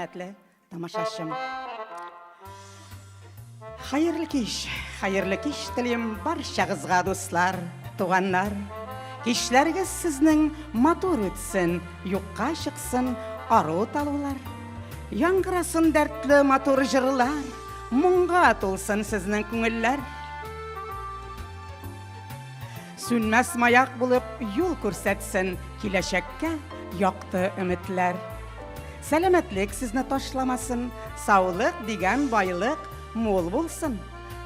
хөрмәтле тамашачым. Хәерле кич, хәерле кич телим барчагызга, дуслар, туганнар. Кичләрегез сезнең матур үтсен, юкка чыксын ару талулар. Яңгырасын дәртле матур җырлар, моңга тулсын сезнең күңелләр. Сүнмәс маяк булып юл күрсәтсен киләчәккә якты өметләр. Сәламәтлек сезне ташламасын, саулык дигән байлык мул булсын.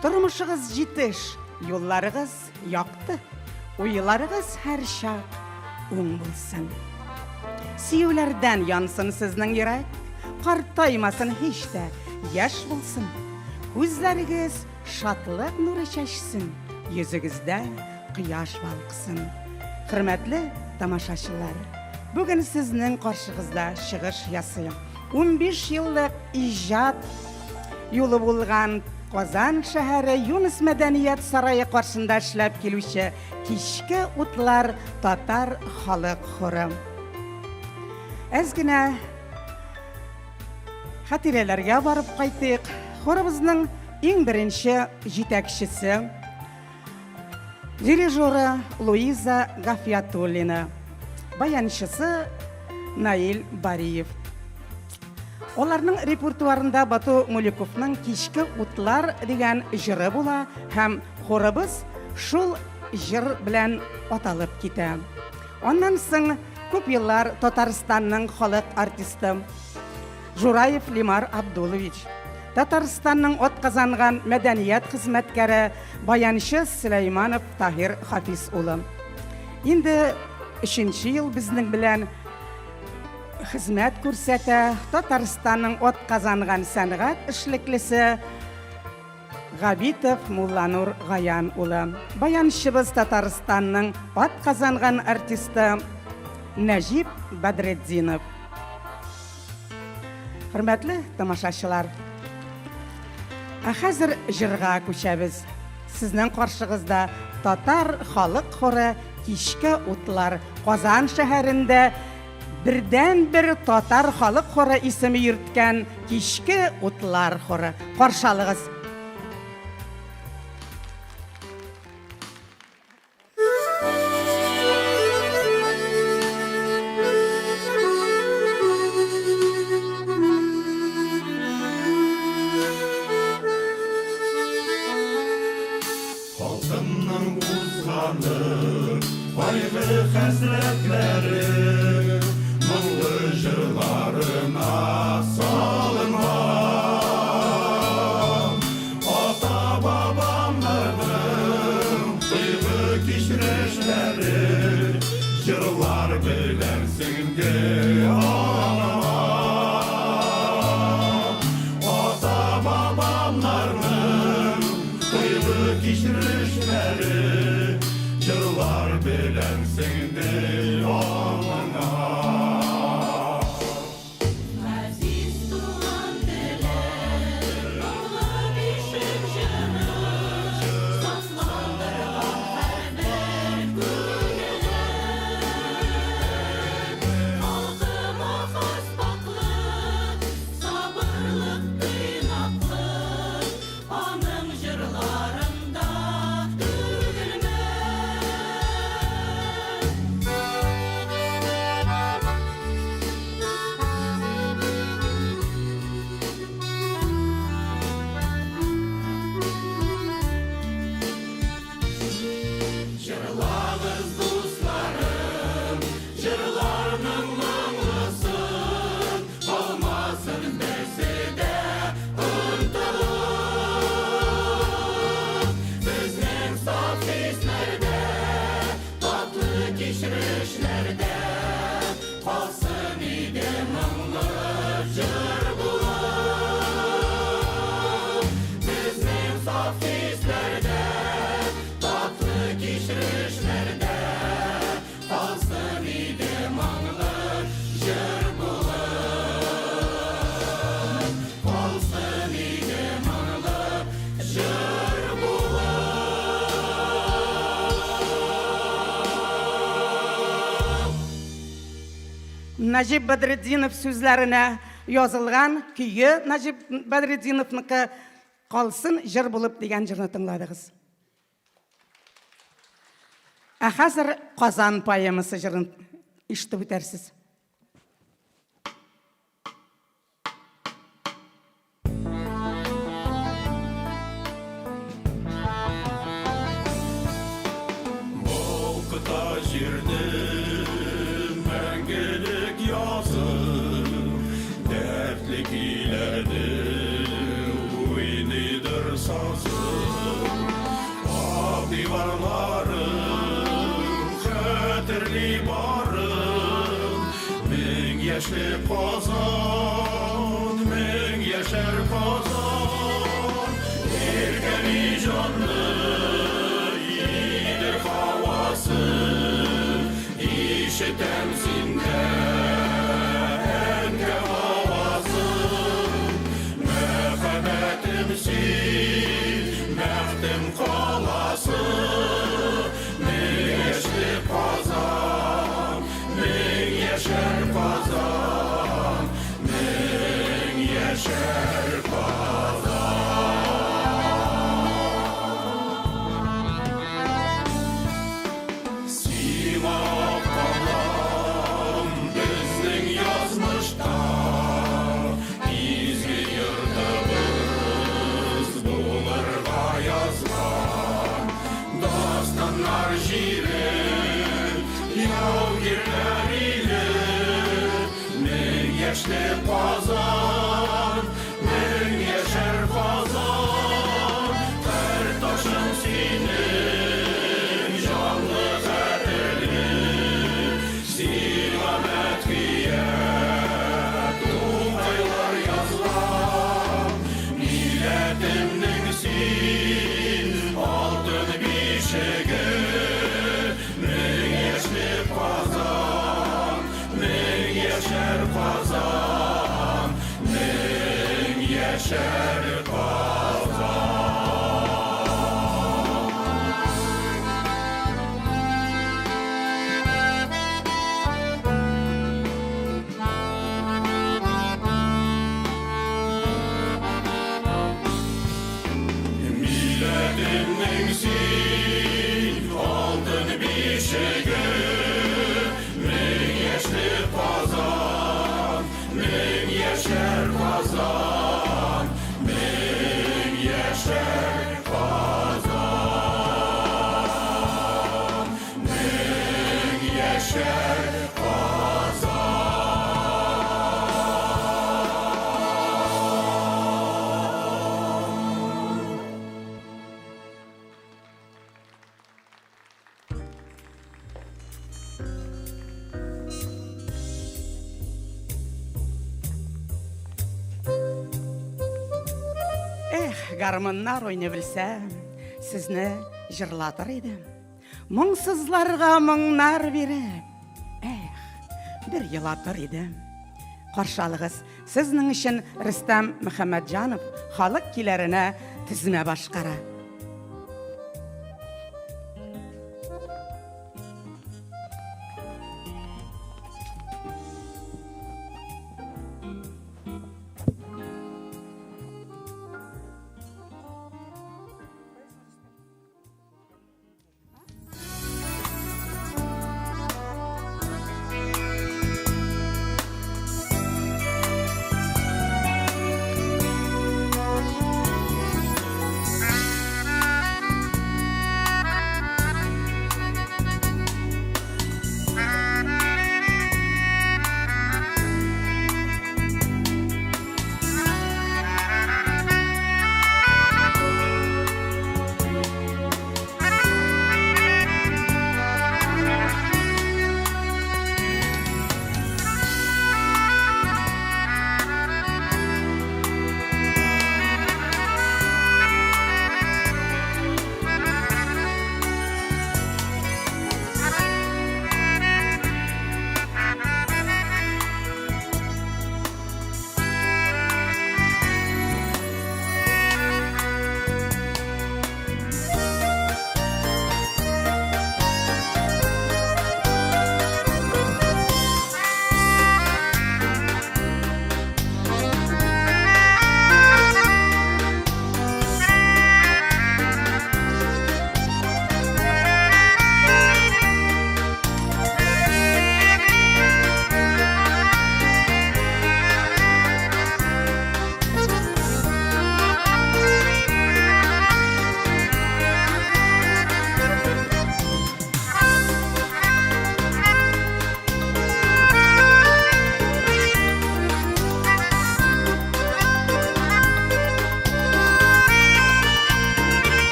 Тормышыгыз җитеш, юлларыгыз якты, уйларыгыз һәрчак уң булсын. Сөюләрдән янсын сезнең йөрәк, картаймасын һич тә, яшь булсын. Күзләрегез Шатлык нуры чәчсен, йөзегездә кояш балкысын. Хөрмәтле тамашачылар, бүген сезнең каршыгызда чыгыш ясыйм. 15 еллык иҗат юлы булган Казан шәһәре Юныс мәдәният сарае каршында эшләп килүче Кичке утлар татар халык хоры. Әз генә Хатирәләргә барып кайтыйк. Хорыбызның иң беренче җитәкчесе, дирижеры Луиза Гафиятуллина, баянчысы Наил Бариев. Аларның репертуарында Бату Мулюковның Кичке утлар дигән җыры була һәм хорыбыз шул җыр белән аталып китә. Аннан соң күп еллар Татарстанның халык артисты Жураев Лимар Абдулович, Татарстанның атказанган мәдәният хезмәткәре баянчы Сөләйманов Таһир Хафиз улы. Инде өченче ел безнең белән хезмәт күрсәтә Татарстанның атказанган сәнгать эшлеклесе Габитов Мулланур Гаян улы. Баянчыбыз Татарстанның атказанган артисты Нәҗип Бәдретдинов. Хөрмәтле тамашачылар, ә хәзер җырга күчәбез. Сезнең каршыгызда татар халык хоры Кичке утлар Казан шәһәрендә бердәнбер татар халык хоры исеме йөрткән Кичке утлар хоры. Каршы алыгыз. Халкымның узганы, кайгы-хәсрәтләре моңлы җырларына салынган. Ата-бабамнарның тойгы-кичерешләре җырлар белән сеңде аңыма. Ата-бабамнарның Тойгы кичерешләре җырлар белән сеңде аңына. Газиз туган телем, моңлы бишек җыры, Сафландырган һәрбер күңелем. Халкыма хас пакьлык, сабырлык, тыйнаклык, Аның җырларында түгелме? Җырлагыз, дусларым, җырларның моңлысын, калмасын берсе дә онытылып. Безнең саф хисләрдә, татлы кичерешләрдә калсын иде моңлы җыр булып. Безнең саф хисләрдә, татлы кичерешләрдә калсын иде моңлы җыр булып. Калсын иде моңлы җыр булып. Нәҗип Бәдретдинов сүзләренә язылган көе Наҗип Бәдретдиновныкы Калсын җыр булып дигән җырны тыңладыгыз. Ә хәзер Казан поэмасы җырын ишетеп үтәрсез. Балкыта җирне мәңгелек язын, Дәртле көйләрне уйныйдыр сазын. Ак диварларын хәтерли барын, Мең яшьле Казан, мең яшәр Казан, Иркәли җанны Идел һавасы, Ишетәм синдә әнкә авазын. Мәхәббәтем син, бәхтем каласы, Мең яшьле Казан, мең яшәр Казан, мең яшәр Казан. Сиңа калам безнең язмышта, Изге йортыбыз булырга язган. Дастаннар җире, яугирләр иле, Мең яшьле Казан, мең яшәр Казан, Һәр ташың синең җанлы хәтерле, Сиңа мәдхия Тукайлар язган, Милләтемнең син алтын бишеге, Мең яшьле Казан, мең яшәр Казан, мең яшәр Казан. Милләтемнең син алтын бишеге, Мең яшьле Казан, мең яшәр Казан, мең яшәр Казан, мең яшәр Казан. Эх, гармоннар уйный белсәм, сезне җырлатыр идем. Моңсызларга моңнар биреп, эх, бер елатыр идем. Каршы алыгыз, сезнең өчен Рөстәм Мөхәммәтҗанов халык көйләренә тезмә башкара.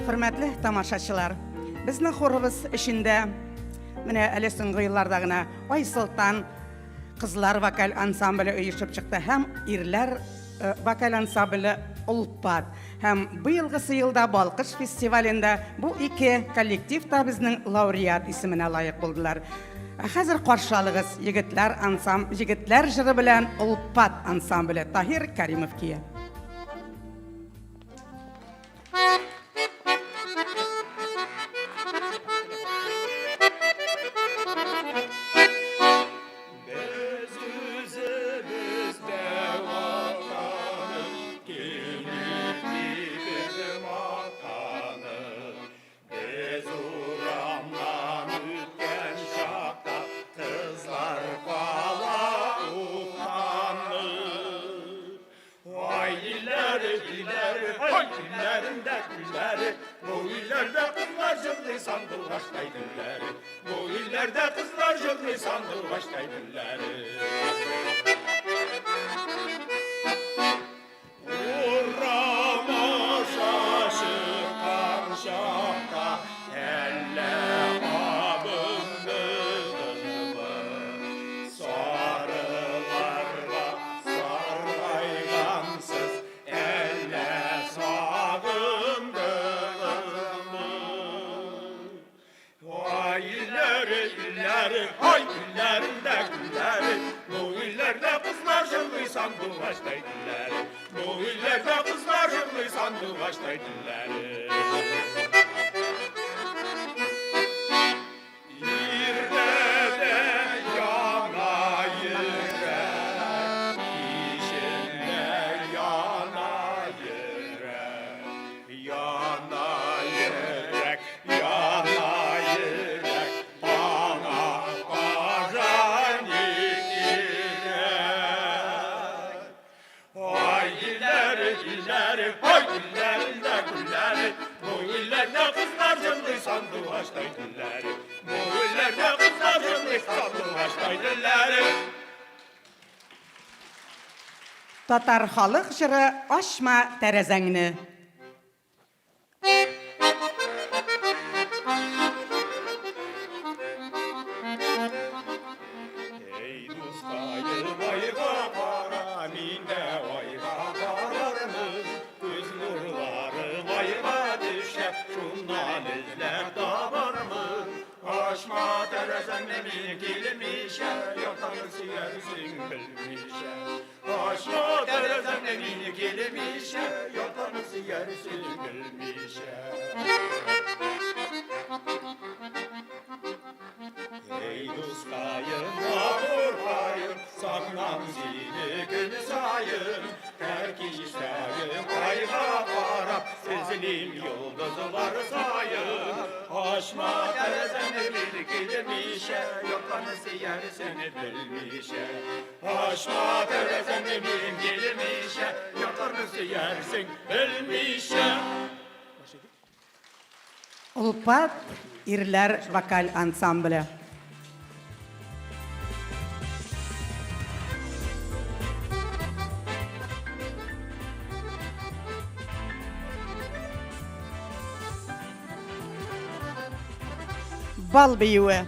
Хөрмәтле тамашачылар, безнең хорыбыз эчендә менә әле соңгы елларда гына Айсолтан кызлар вокаль ансамбле оешып чыкты һәм ирләр э, вокаль ансамбле Олпат. Һәм быелгысы елда Балкыш фестивалендә бу ике коллектив та безнең лауреат исеменә лаек булдылар. Ә хәзер каршы алыгыз егетләр ансам егетләр җыры белән Олпат ансамбле Таһир Каримов кие. Без үзебез дәватанып, килик дип мактанып, без урамнан үткән чакта кызлар кала уфтанып. Vay illeri illeri, hay illerinde gülleri, bu illerde kızlar cıllı sandılaçtay dilleri, bu illerde kızlar cıllı sandılaçtay dilleri. Urama şaşıkan şakta, elle abındığını, sarılarla saraygansız, elle sağındığını. Vay illeri illeri, hay illerinde gülleri, bu illerde kızlar cıllı sandılaçtay dilleri, bu illerde kızlar cıllı sandılaçtay dilleri. İrde de yana yürek, işinde yana yürek, yana yürek, yana yürek, bana karan yürek. Vay illeri illeri, hay illerinde gülleri, bu illerde kızlar cıllı sandılaçtay dilleri, bu illerde kızlar cıllı sandılaçtay dilleri. Татар халык җыры Ачма тәрәзәңне. Ey dustayım ayga kara, min de ayga kararmın. Göz nurlarım ayga düşe, şundan izler tabarmın. Aşma terezende min kilmişe, yatanı siyersin bilmişe. Aşma terezende min kilmişe, yatanı siyersin bilmişe. Ey dustayım, korkayım, saklan seni gün sayım. Terk işteyim, ayga karap, sizin yıldızlar sayım. Aşma terezeni bir kilmişe, yatanı siyersini bilmişe. Aşma terezeni bir kilmişe, yatanı siyersin bilmişe. Олпат ирләр вокаль ансамбле. Бал биюе.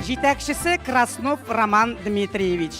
Җитәкчесе Краснов Роман Дмитриевич.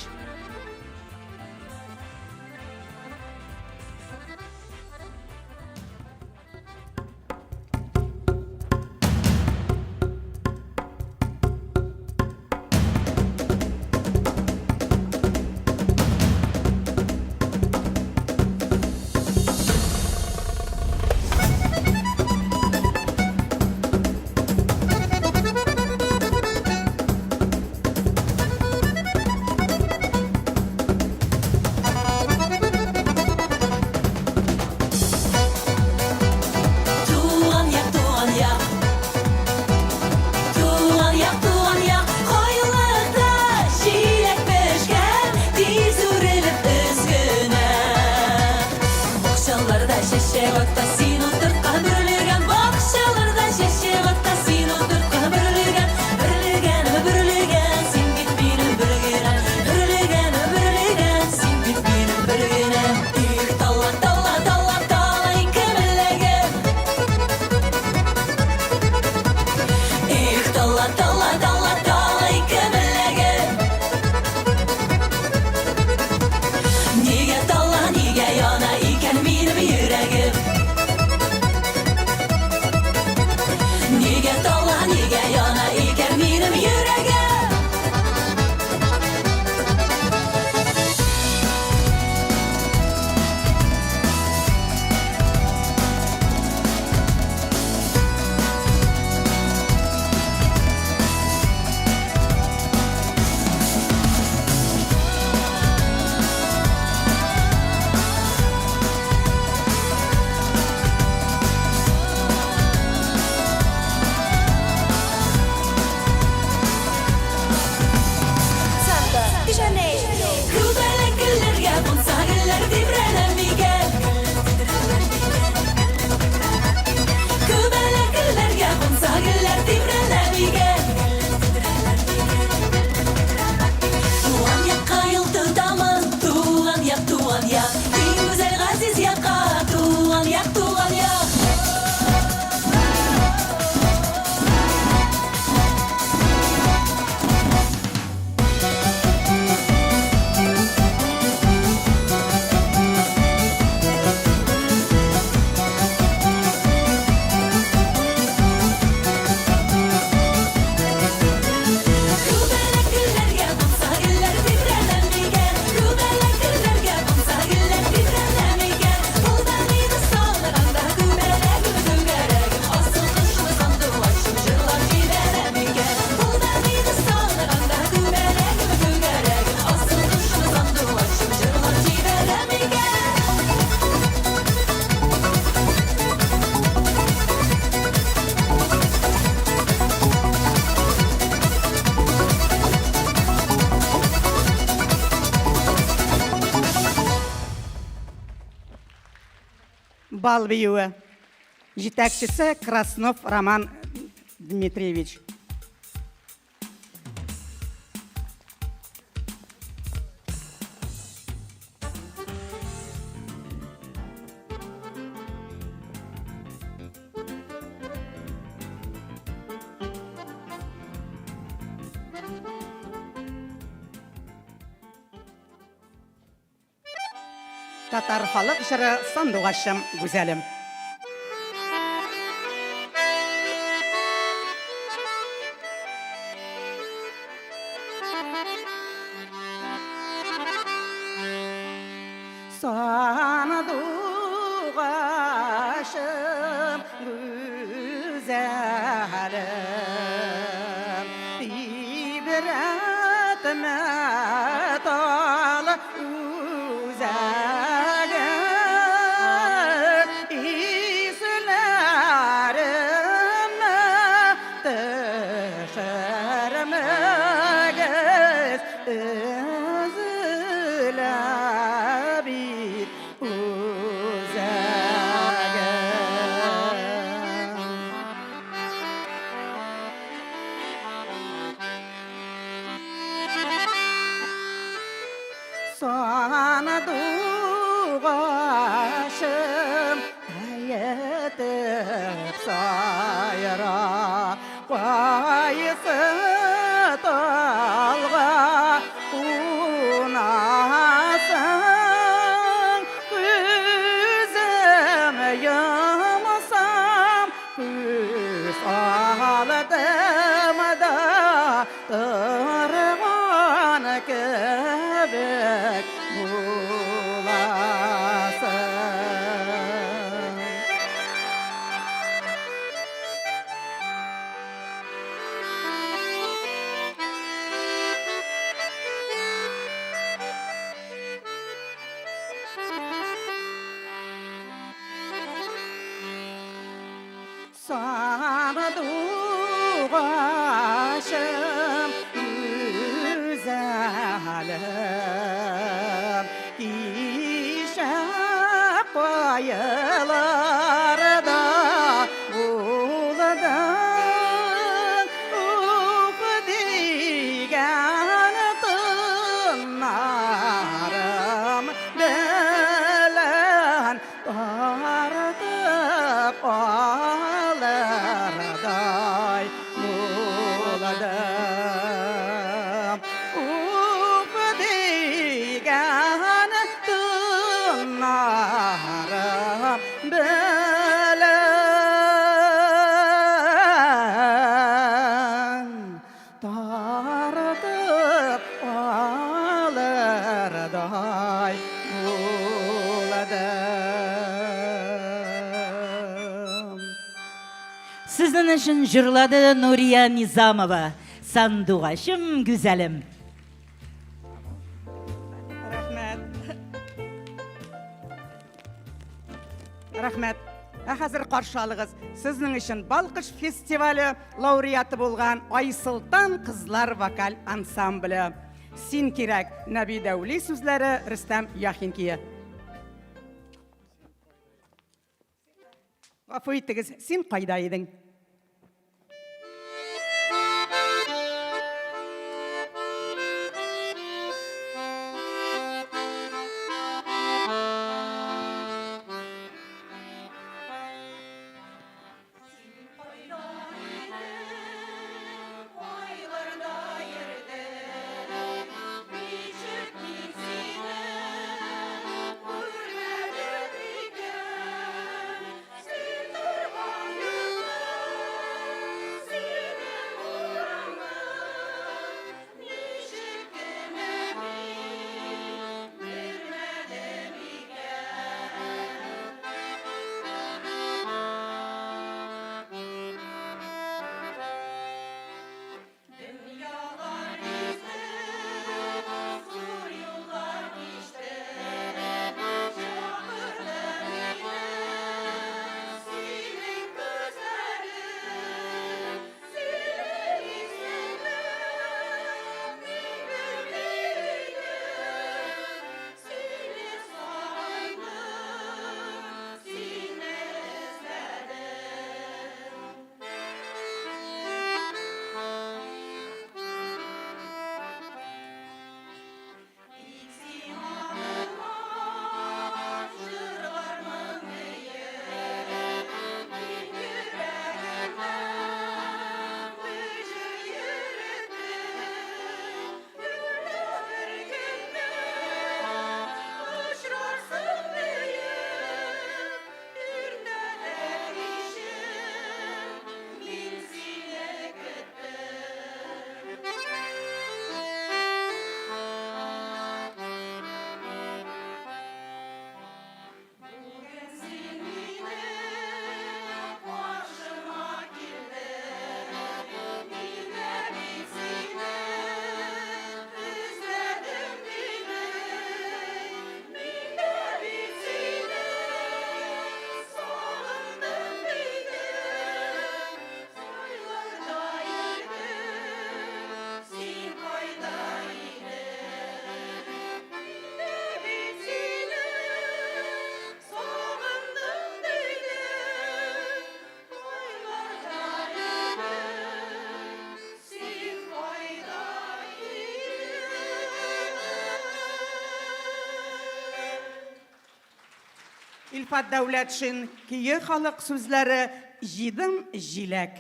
Бал биюе. Җитәкчесе Краснов Роман Дмитриевич. Татар халык җыры Сандугачым, гүзәлем. Сандугачым, гүзәлем, Тибрәтмә тал үзәгем, Исләремне төшермәгез, Өзелә бит үзәгем. Сандугачым әйтеп сайра, кайсы талга кунасың, күзем йомсам, күз алдымда торган кебек буласың. Сандугачым, гүзәлем, Кичә каяларда булдың, Уф дигән тыннарым белән Тартып алырдай булдым. Уф дигән тыннарым белән Тартып алырдай булдым. Сезнең өчен җырлады Нурия Низамова. Сандугачым, гүзәлем. Рәхмәт. Рәхмәт. Ә хәзер каршы алыгыз. Сезнең өчен Балкыш фестивале лауреаты булган Айсылтан кызлар вокаль ансамбле. Син кирәк, Нәби Дәүли сүзләре, Рөстәм Яхин кие. Гафу итегез, син кайда идең? Илфат Дәүләтшин көе халык сүзләре Җыйдым җиләк.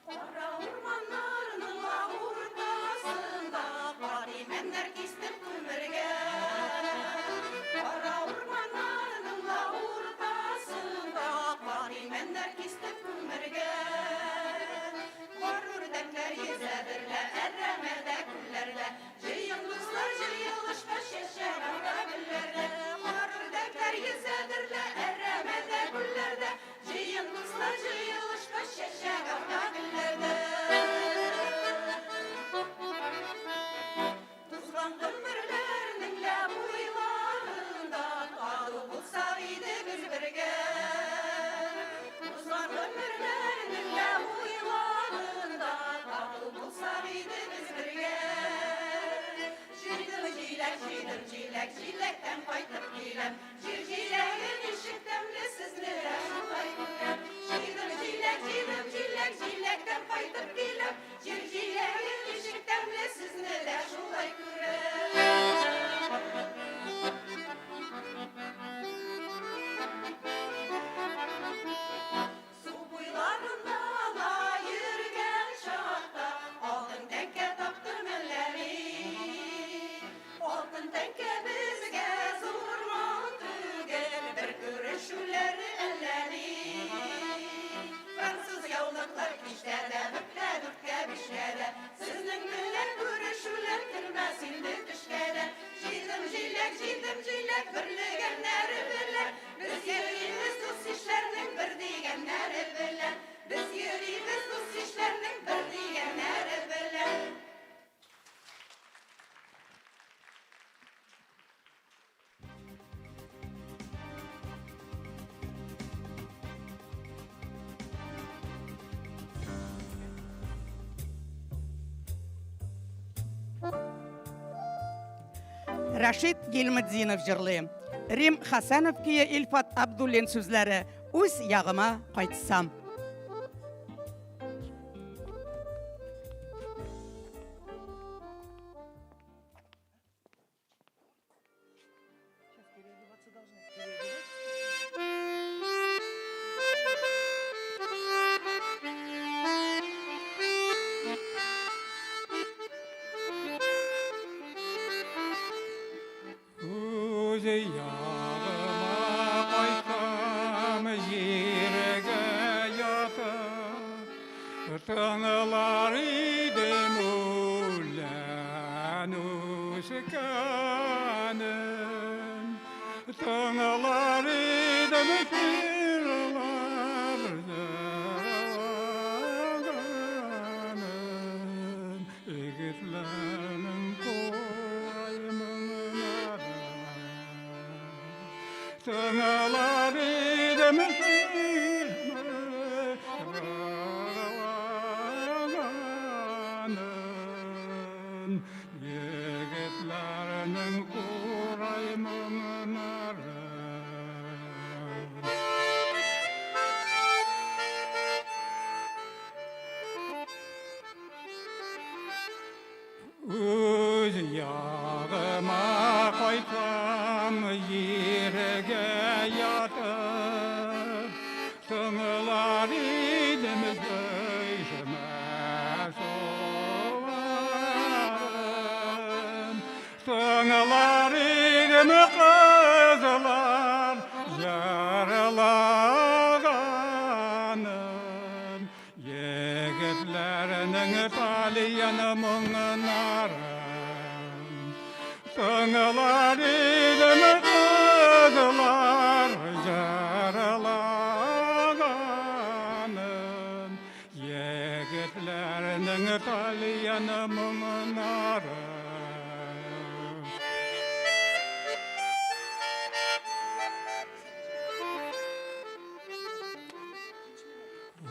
Кара урманнарның ла уртасында Кар имәннәр кистем күмергә. Кара урманнарның ла уртасында Кар имәннәр кистем күмергә. Кар үрдәкләр йөзәдер лә әрәмәдә, күлләрдә. Җыен дуслар җыелышка чәчәк ата гөлләрдә. Кар үрдәкләр йөзәдер лә әрәмәдә, күлләрдә. Җыен дуслар җыелышкач чәчәк ата гөлләрдә. Тузган гомерләрнең лә буйларында тату булсак иде без бергә. Тузган гомерләрнең лә буйларында тату булсак иде без бергә. Җыйдым җиләк, җыйдым җиләк, җиләктән кайтып киләм. Җир җиләге ничек тәмле, сезне дә шулай күрәм. Җыйдым җиләк, җыйдым җиләк, җиләктән кайтып киләм. Җир җиләге ничек тәмле, сезне дә шулай күрәм. Су буйларында ла йөргән чакта Алтын тәңкә таптым әллә мин. Алтын тәңкә безгә зур мал түгел, Бер күрешүләре әллә ни. Француз яулыклар киштә дә, бөклә дүрткә, бишкә дә, Сезнең белән күрешүләр кермәс инде төшкә дә. Җыйдым җиләк, җыйдым җиләк, бөрлегәннәре белән, Без йөрибез дус-ишләрнең бер дигәннәре белән. Без йөрибез дус-ишләрнең бер дигәннәре белән. Рәшит Гилметдинов җырлый. Рим Хәсәнов көе Илфат Абдуллин сүзләре Үз ягыма кайтсам. Үз ягыма кайтам, җиргә ятып, Тыңлар идем үлән үскәнен, Тыңлар идем җырлар җырлаганын, Егетләрнең курай моңнарын. Тыңлар идем җырлаганын, Егетләрнең курай моңнарын. Үз ягыма кайтам, җиргә ятып, Тыңлар идем чишмә суларын, Тыңлар идем кызлар җырлаганын, Егетләрнең тальян моңнарын. Тыңлар идем кызлар җырлаганын, Егетләрнең тальян моңнарын.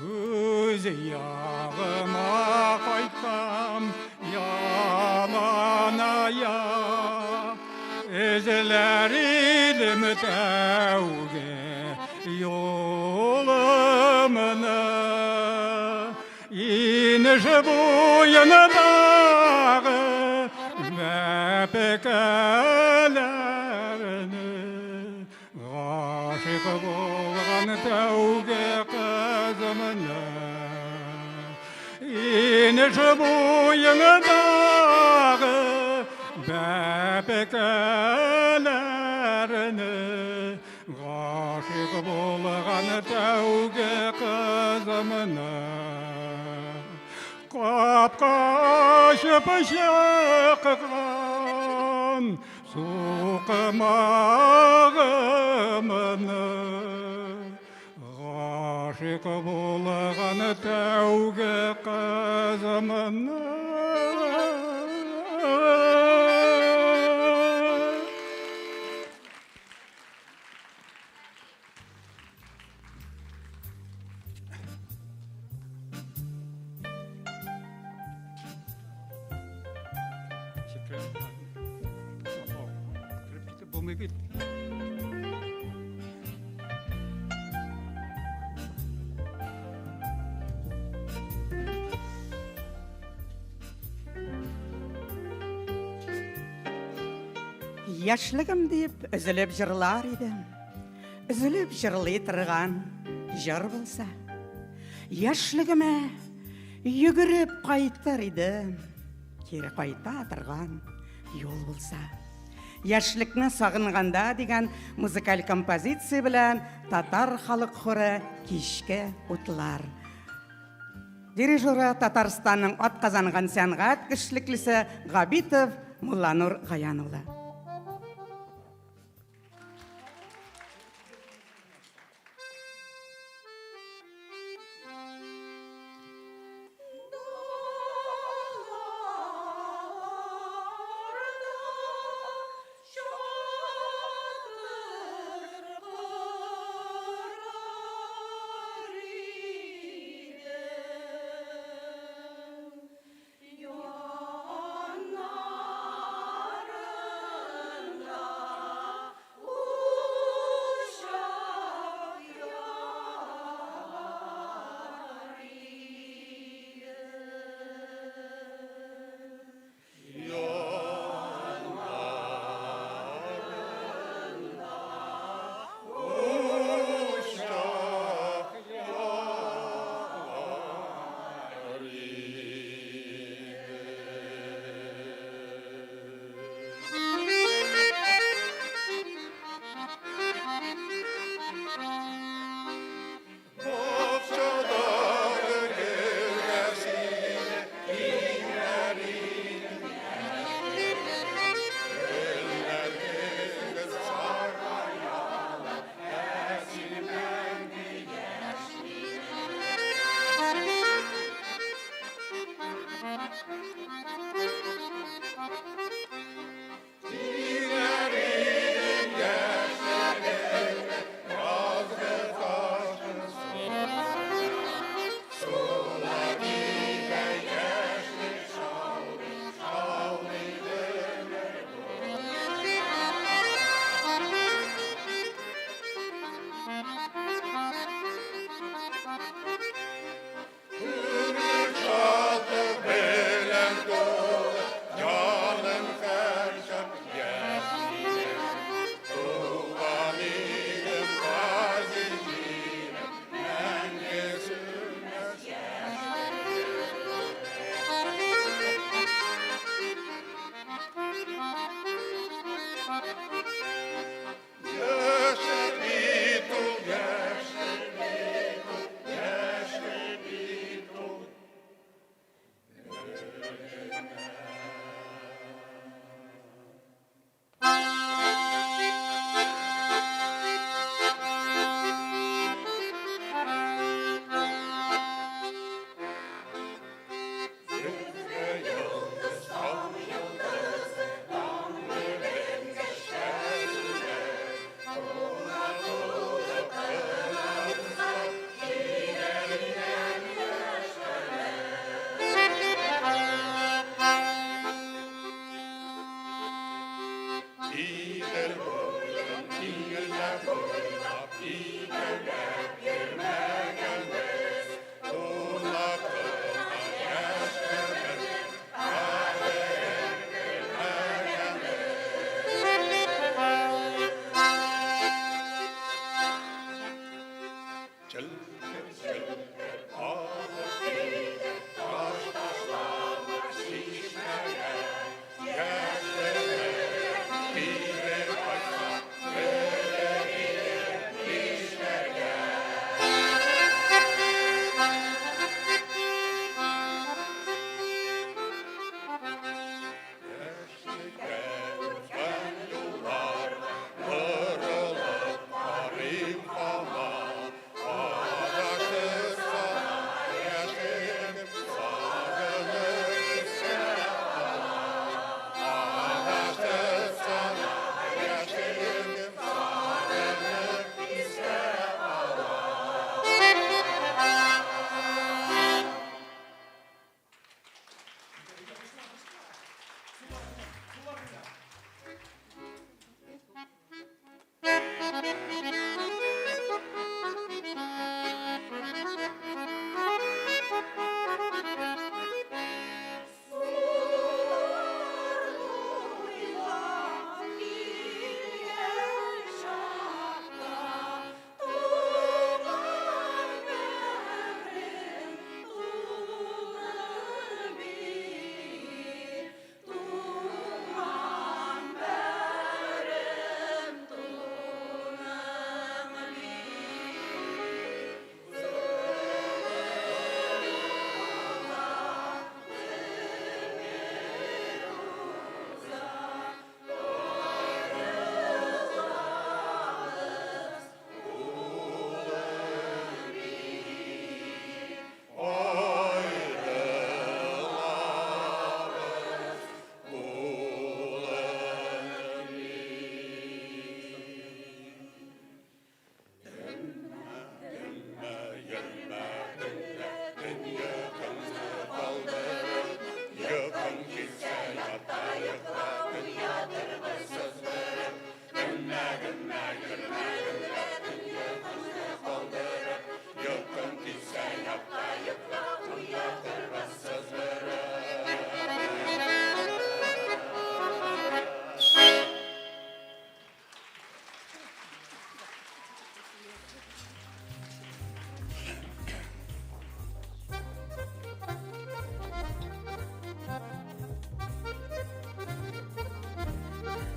Үз ягыма кайтсам, яланаяк, Эзләр идем. идем тәүге юлымны. Инеш буендагы бәбкәләрне, Гашыйк булган тәүге кызымны. Инеш буендагы бәбкәләрне, Гашыйк булган тәүге кызымны. Капка ачып чыккан сукмагымны, Гашыйк булган тәүге кызымны. Кереп китеп булмый бит. Яшьлегем дип өзелеп җырлар идем. Өзелеп җырлый торган җыр булса, яшьлегемә йөгереп кайтыр идем, кире кайта торган юл булса. Яшьлекне сагынганда дигән музыкаль композиция белән татар халык хоры Кичке утлар. Дирижеры Татарстанның атказанган сәнгать эшлеклесе Габитов Мулланур Гаян улы. Яннары.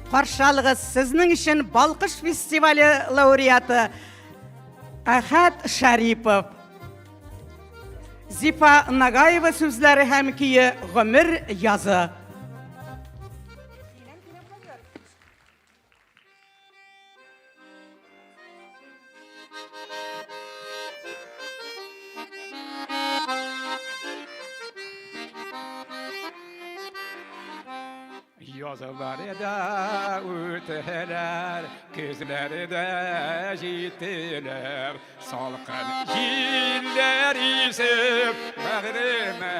Каршы алыгыз, сезнең өчен Балкыш фестивале лауреаты Әхәт Шәрипов. Зифа Нагаева сүзләре һәм көе Гомер язы. Язлары да үтәләр, көзләре дә җиттеләр. Салкын җилләр исеп, бәгъремә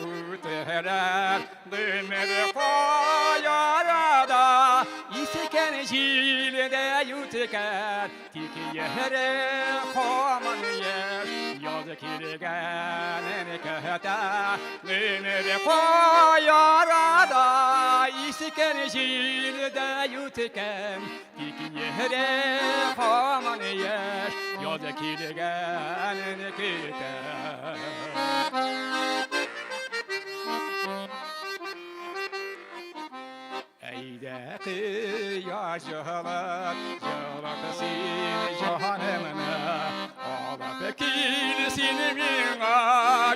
үтәләр. Гомер каярада, искән җилдә үткән, тик йөре һаман яшь, яз килгәнен көтә. Гомер каярада, искән җилдә үткән, тик йөре һаман яшь, яз килгәнен көтә. Әйдә кояш җылыт, җылыт син җанымны, алып кил син миңа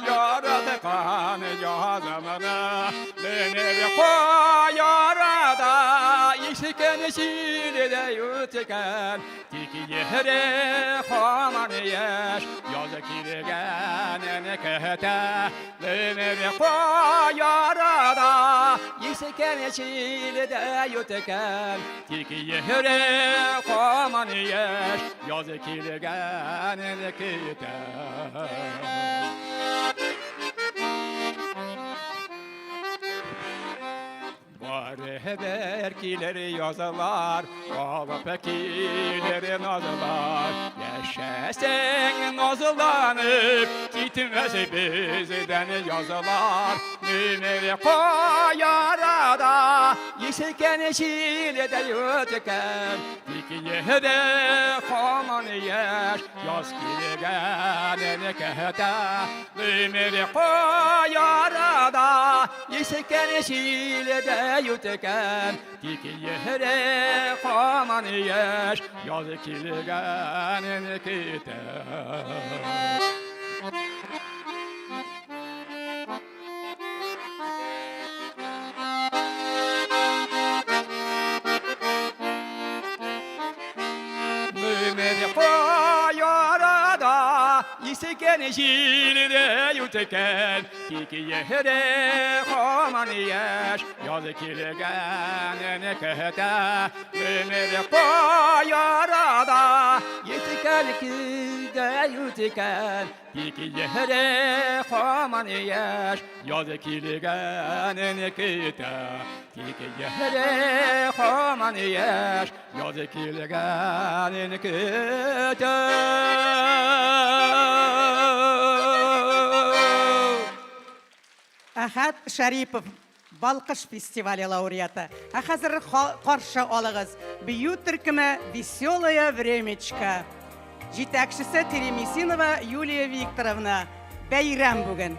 яраткан язымны. Менеп каярада ишкен җилдә үткән, тик йөре һаман яшь, яз килгәнен көтә. Гомер каярада искән җилдә үткән, тик йөре һаман яшь, яз килгәнен көтә. Барыбер килер язылар, алып килер назлар. Яшәсәң назланып, китмәс бездән язылар. Гомер каярада, ишекән җилдә үткән, тик йөре һаман яшь, яз килгәнен көтә. Гомер каярада, ишекән җилдә үткән, тик йөре һаман яшь, яз килгәнен көтә. Гомер каярада, ишекән җилдә үткән, тик йөре һаман яшь, яз килгәнен көтә. Гомер каярада, ишекән көздә үткән, тик йөре һаман яшь, яз килгәнен көтә. Тик йөре һаман яшь, яз килгәнен көтә. Әхәт Шәрипов, Балкыш фестивале лауреаты. Ә хәзер каршы алыгыз бию төркеме Веселая времечка. Җитәкчесе Теремисинова Юлия Викторовна. Бәйрәм бүген.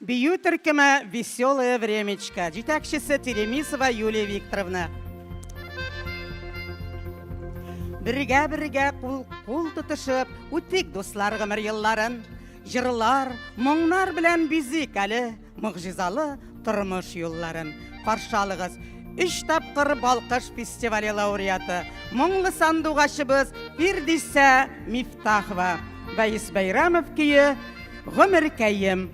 Бию төркеме Веселое времечко, җитәкчесе Теремисова Юлия Викторовна. Бергә-бергә кул, кул тотышып, үтик дуслар гомер елларын. Җырлар, моңнар белән бизик әле могҗизалы тормыш юлларын. Каршы алыгыз, өч тапкыр Балкыш фестивале лауреаты, моңлы сандугачыбыз Фирдисә Мифтахова. Вәис Бәйрәмов көе Гомеркәем.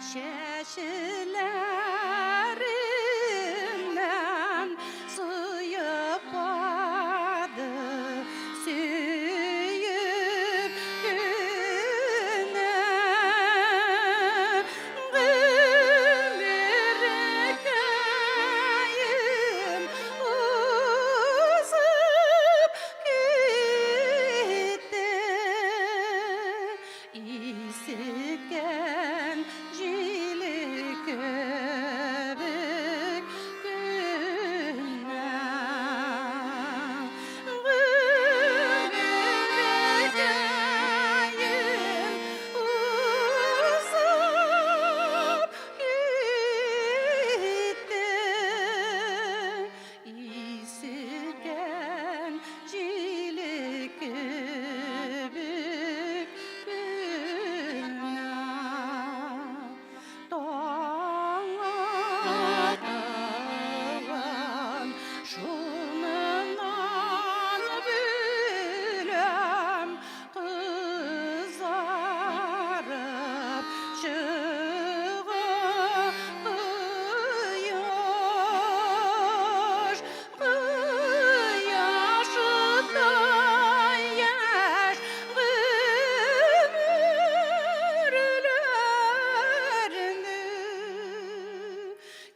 Чәчләремнән сыйпады сөеп кенә. Гомеркәем узып китте. Искән җил кебек кенә. Гомеркәем узып китте. Искән җил кебек кенә. Таң аткан шуннан беләм, кызарып чыга кояш. Кояштай яшь гомерләрне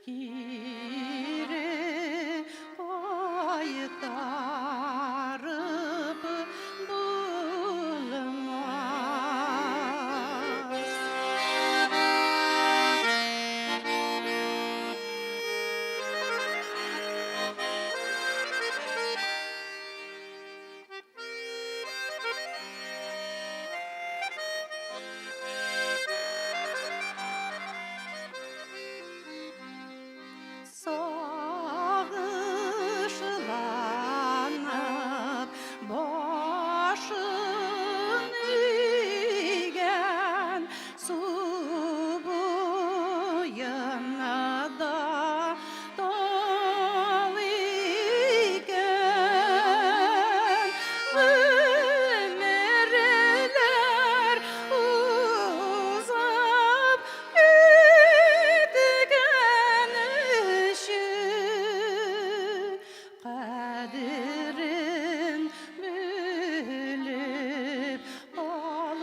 кире кайтарып булмас. Сагышланып башын игән су буенда тал икән. Гомерләр узып киткән өчен кадерен белеп кал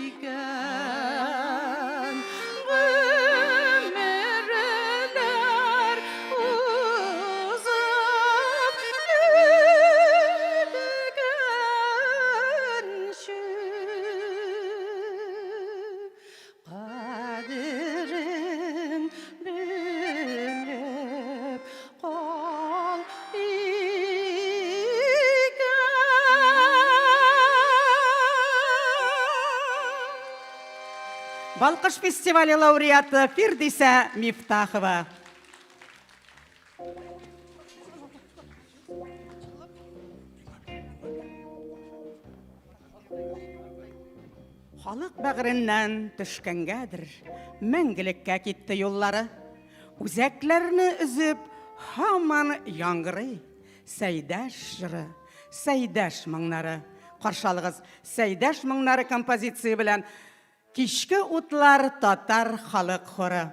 икән. Гомерләр узып киткәнче кадерен белеп кал икән. Балкыш фестивале лауреаты Фирдисә Мифтахова. Халык бәгыреннән төшкәнгәдер, мәңгелеккә китте юллары. Үзәкләрне өзеп, һаман яңгырый Сәйдәш җыры, Сәйдәш моңнары. Каршы алыгыз, Сәйдәш моңнары композиция белән Кичке утлар татар халык хоры.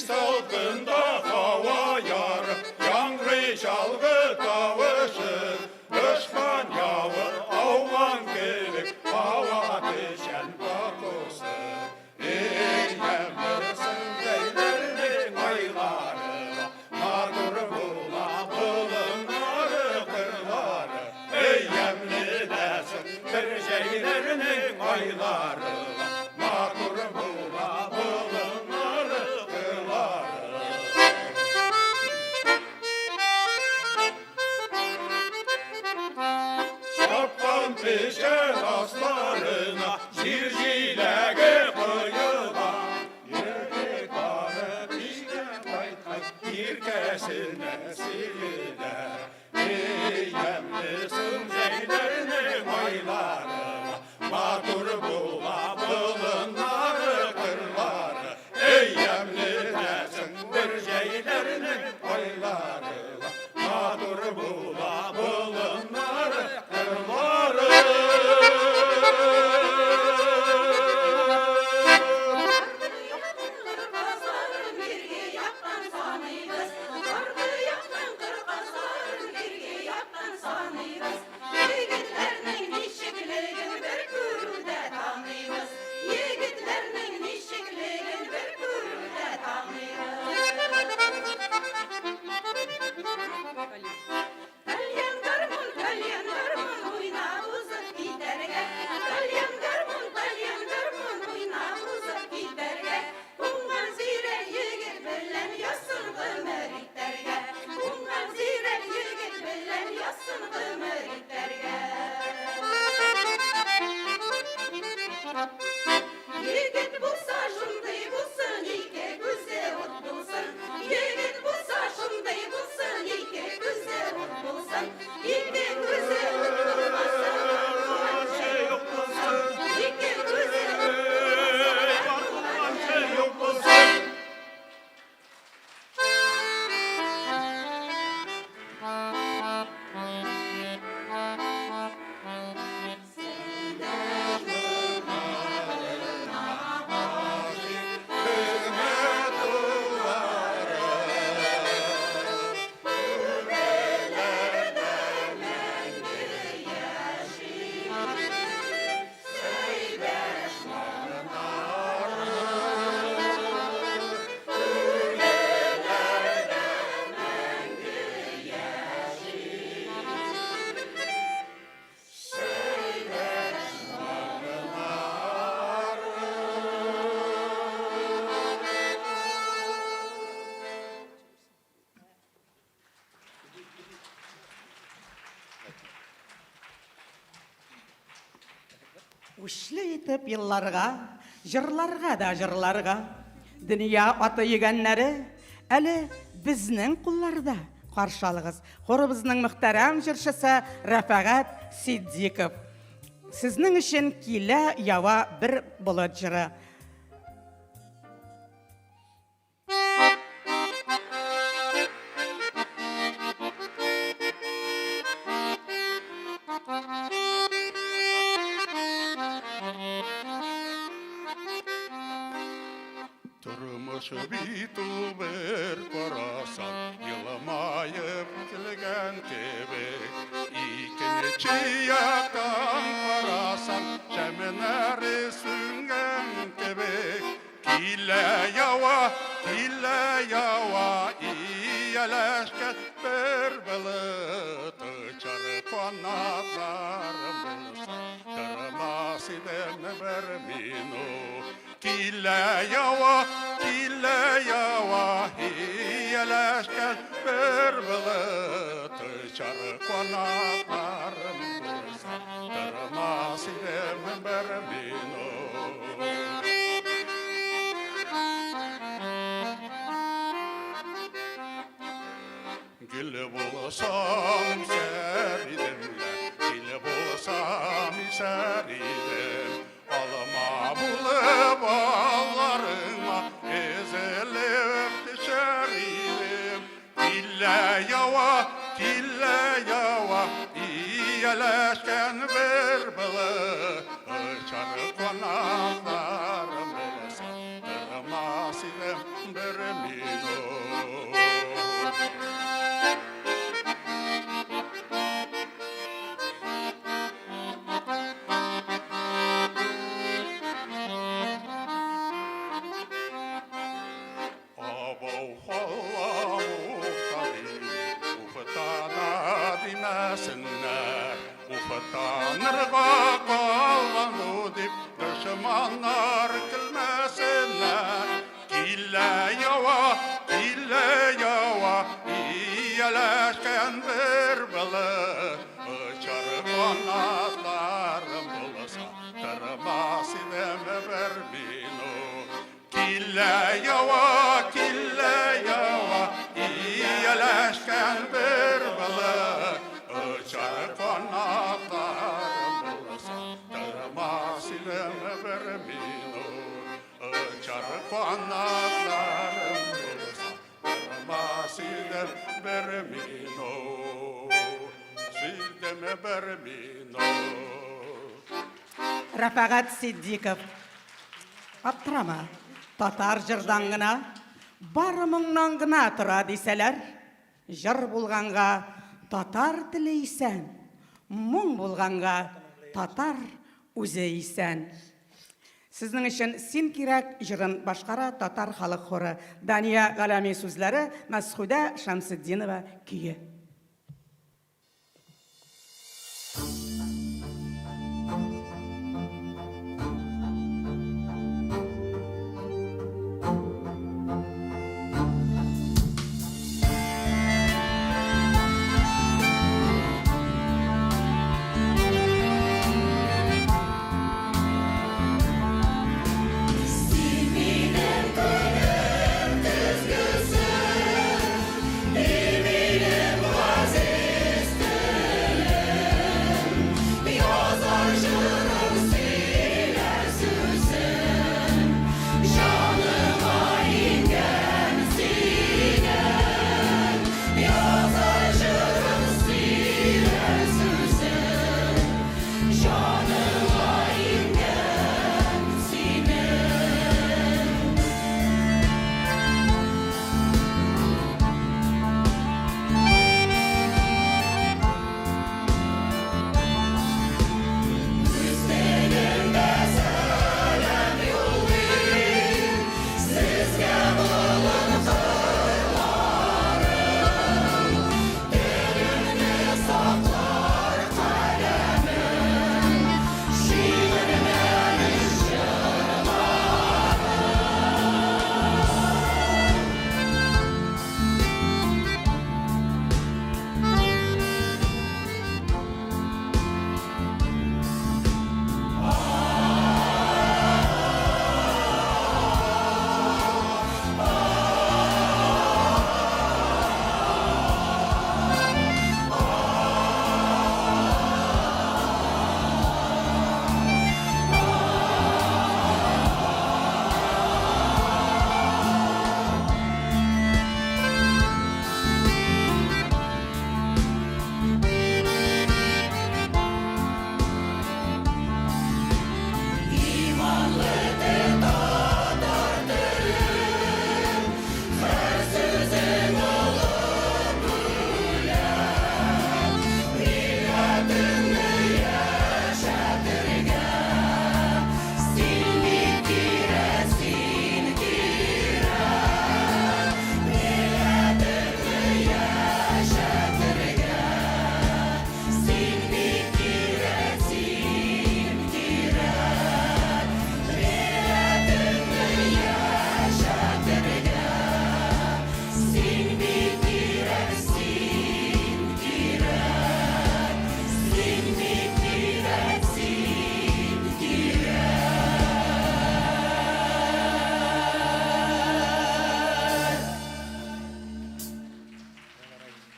Кич салкында һава ярып, яңгырый чалгы тавышы. Дошман явы ауган кебек, һава печән пакосы. Эй, ямьлесең җәйләрнең айлары, матур була болыннары, кырлары. Эй, ямьле дә соң бер җәйләрнең айлары, матур була болыннары, кырлары. Чапкан печән асларына җир җиләге коела. Егет барып өйгә кайткач, иркәсенә сөенә. Эй, ямьле соң җәйләрнең айлары, матур була болыннары, кырлары. Эй, ямьле дә соң бер җәйләрнең айлары, матур була болыннары, кырлары. Аргы яктан кыр казларын, бирге яктан саныйбыз. Аргы яктан кыр казларын, бирге яктан саныйбыз. Егетләрнең ничеклеген бер күрүдә таныйбыз. Егетләрнең ничеклеген бер күрүдә таныйбыз. Тальян гармун, тальян гармун, уйнап узып китәргә. Тальян гармун, тальян гармун, уйнап узып китәргә. Уңган зирәк егет белән язсын гомер итәргә. Уңган зирәк егет белән язсын гомер итәргә. Егет булса шундый булсын, ике күзе ут булсын. Егет булса шундый булсын, ике күзе ут булсын. Ике күзе ут булмаса, барганчы юк булсын. Ике күзе ут булмаса, барганчы юк булсын. Үчле итеп елларга, җырларга да җырларга. Дөнья аты йөгәннәре әле безнең кулларда. Каршы алыгыз. Хорыбызның мөхтәрәм җырчысы Рәфәгать Сиддиков. Сезнең өчен килә ява бер болыт җыры. Тормыш бит ул бер карасаң, елмаеп килгән кебек. Икенче яктан карасаң, шәмнәре сүнгән кебек. Килә ява, килә ява, ияләшкән бер болыт очар канатларым булса, тормас идем бер минут. Килә ява, килә ява, ияләшкән бер болыт очар канатларым булса, тормас идем бер минут. Гөл булсам исәр идем лә, җил булсам исәр идем. Алма булып алларыңа өзелеп төшәр идем. Килә ява, килә ява, ияләшкән бер болыт очар канатларым булса, тормас идем. бер минут. Абау халам уфта уфтана димәсеннәр. Уфтанырга калган бу дип дошманнар көлмәсеннәр. Килә ява, килә ява, ияләшкән бер болыт. Очар канатларым булса, тормас идем бер минут. Килә ява, килә ява, ияләшкән бер болыт. Очар канатларым булса, тормас идем бер минут. Очар канатларым булса, тормас идем бер минут. Идем бер минут. Рәфәгать Ситдиков. Аптырама, татар җырдан гына, бары моңнан гына тора дисәләр, җыр булганга татар теле исән, моң булганга татар үзе исән. Сезнең өчен Син кирәк җырын башкара татар халык хоры. Дания Галәми сүзләре, Мәсхүдә Шәмсетдинова көе.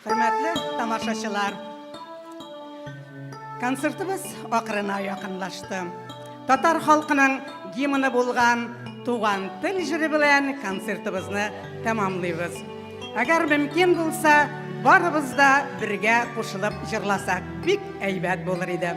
Хөрмәтле тамашачылар, концертыбыз ахырына якынлашты. Татар халкының гимны булган Туган тел җыры белән концертыбызны тәмамлыйбыз. Әгәр мөмкин булса, барыбыз да бергә кушылып җырласак, бик әйбәт булыр иде.